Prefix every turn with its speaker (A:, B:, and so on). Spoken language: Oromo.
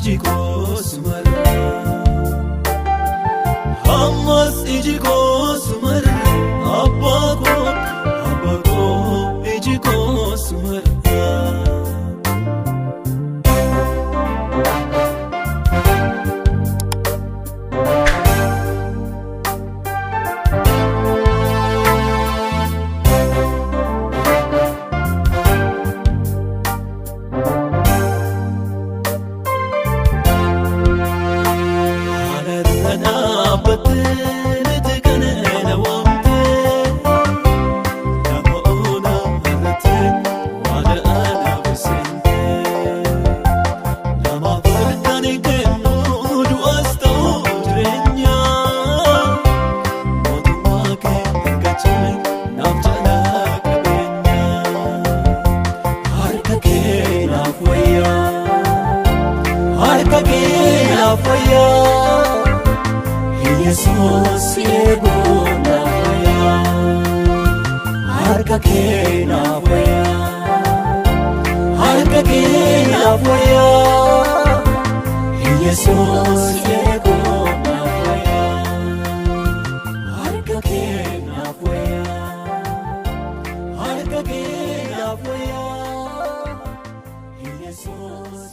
A: Iji koo sumarra, ammas iji koo sumarra, abbaa koo, abbaa koo, iji koo sumarra. Haala dhaabbattee liti kana na waamtee, lafa onaa irratti waan anaaf seentee, namaaf harkaan kennu du'as ta'u jireenya, mootummaa kee argachuun naaf caalaa qabeenya. Harka kee naaf wayyaa, harka kee naaf wayyaa. Yesuus eeguu naaf wayyaa, harka kee naaf wayyaa, harka kee naaf wayyaa. Yesuus eeguu naaf wayyaa, harka kee naaf wayyaa, harka kee naaf wayyaa. Yesuus.